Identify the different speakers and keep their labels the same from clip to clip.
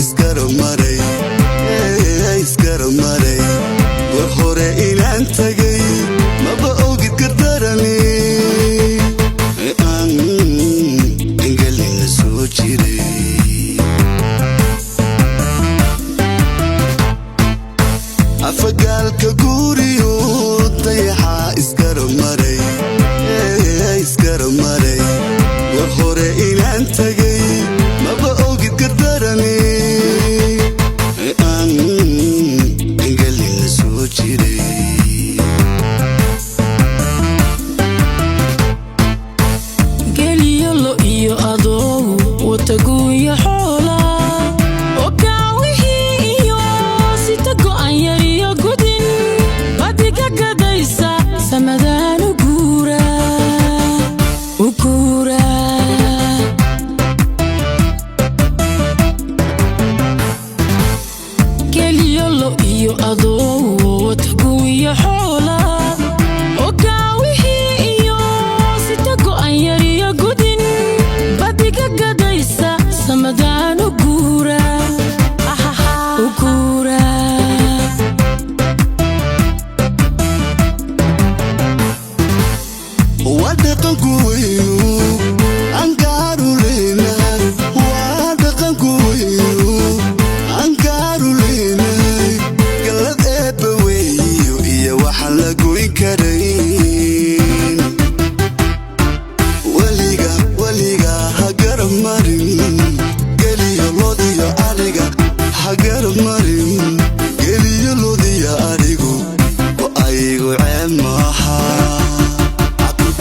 Speaker 1: Isgaramaray, isgaramaray. War hore inaan tagay maba ogid, gardarani aan engelina soo jiray. Afagaalka guuriyo dayaxa isgaramaray, isgaramaray. War hore inaan tagay maba ogid, gardarani aan engelina soo jiray.
Speaker 2: Geliyo lo iyo adoogu wataguuya xoola oo kaawihii iyo sita go'an yar iyo gudin badiga gadaysa samadaan u guura u guura. Geliyo lo iyo adoogu wataguuya xoola oo kaawihii iyo sita go'an yar iyo gudin badiga gadaysa samadaan u guura u guura.
Speaker 1: Waa dhaqanku weynu angaaru leenahay, waa dhaqanku weynu angaaru leenahay. Gallad eebba weeyo iyo waxaan la goyn karayn. Weliga, weliga ha garab marin geliyo lodiyo ariga, ha garab marin geliyo lodiyo arigu. Oo ayagu ceeb maaha,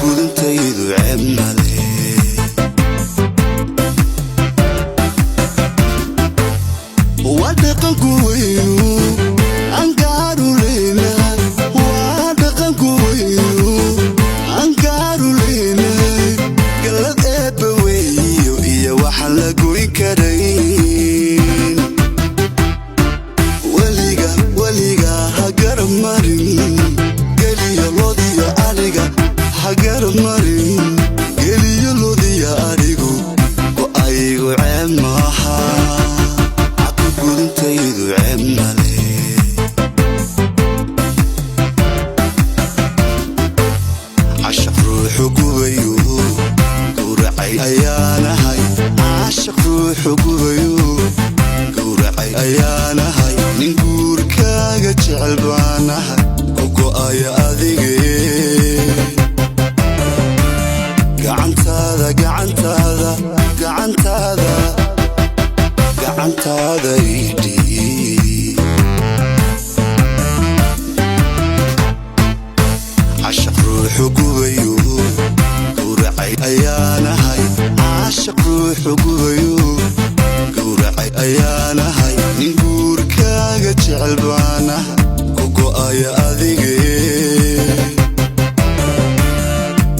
Speaker 1: gudantaydu ceeb male. Waa dhaqanku weynu angaaru leenahay, waa dhaqanku weynu angaaru leenahay. Gallad eebba weeyo iyo waxaan la goyn karayn. Weliga, weliga ha garab marin geliyo lodiyo ariga, ha garab marin geliyo lodiyo arigu. Oo ayagu ceeb maaha, caqli gudantaydu ceeb male. Cashaq ruuxu gubayo gowracay ayaanahay, cashaq ruuxu gubayo gowracay ayaanahay. Nin guurkaaga jecel baanahay, ku go'aya adige. Gacantaada, gacantaada, gacantaada, gacantaada idhii. Cashaq ruuxu gubayo gowracay ayaanahay, cashaq ruuxu gubayo gowracay ayaanahay. Nin guurkaaga jecel baanahay, ku go'aya adige.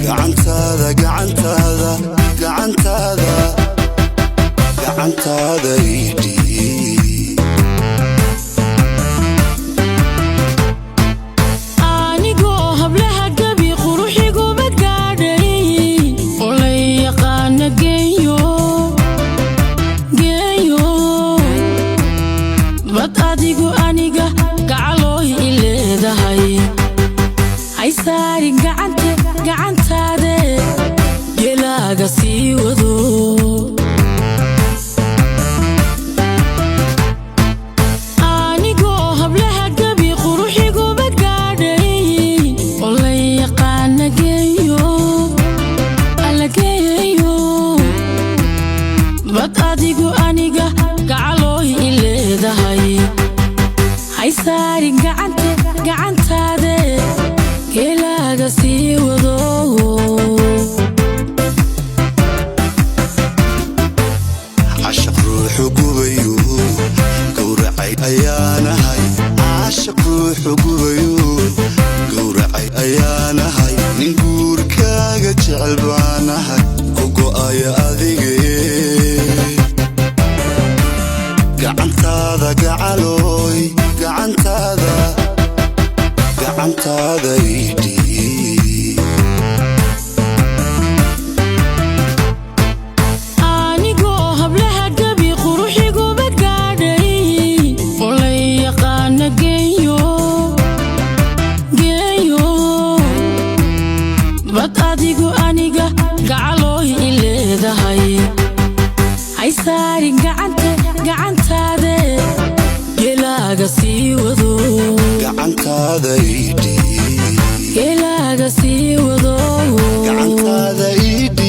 Speaker 1: Gacantaada, gacantaada, gacantaada, gacantaada idhii.
Speaker 2: Anigoo hablaha gebi quruxiguma gaadhay oo la yaqaana geeyo geeyo, bad adigu aniga gacalooy i leedahay. Hay saarin gacante gacantaade, gelaaga sii wado. Anigoo hablaha gebi quruxiguma gaadhay oo la yaqaana geeyo alla geeyo, bad adigu aniga gacalooy i leedahay. Hay saarin gacante gacantaade, geelaaga sii wado.
Speaker 1: Cashaq ruuxu gubayo gowracay ayaanahay, cashaq ruuxu gubayo gowracay ayaanahay. Nin guurkaaga jecel baanahay, ku go'aya adige. Gacantaada gacalooy, gacantaada, gacantaada idhii.
Speaker 2: Anigoo hablaha gebi quruxiguma.
Speaker 1: Gacantaada ii dhiib.
Speaker 2: Geelaaga sii wado.
Speaker 1: Gacantaada ii dhiib.